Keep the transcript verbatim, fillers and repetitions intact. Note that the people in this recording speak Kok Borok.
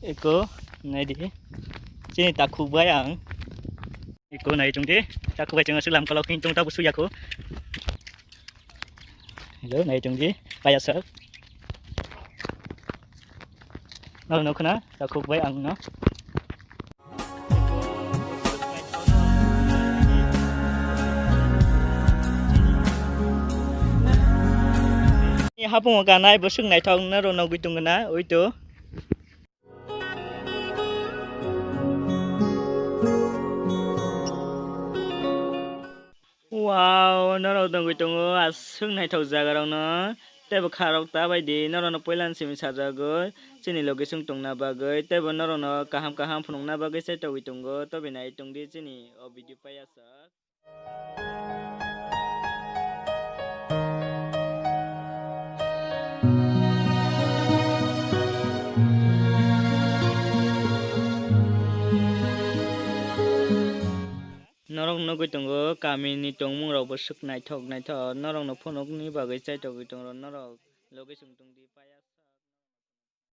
Eko, naidi. Chini takhuk bai ang. Eko nai chungdi. Takhuk bai chungo sulam kalau king tung tabu suya ko. Hello, nai chungdi. Paya sir. No, no khna. Takhuk bai ang no. Ni hapung kanai bwswk naithok norok nugwi tongna oi to. Wow, norok nugwi tongo aswk naithok jaga rokno. Teibo kharok ta bai di norokno puila ni simi sajagwi chini location tongna bagwi teibo norokno kaham kaham phunukna bagwi chaitogwi tongo tobe nai tongdi chini o video payasok. Norok nugwi tongo kamini tongmung rok bwswk naithok naithok norokno phunukni bagwi chaitogwi tongo norok location tongdi.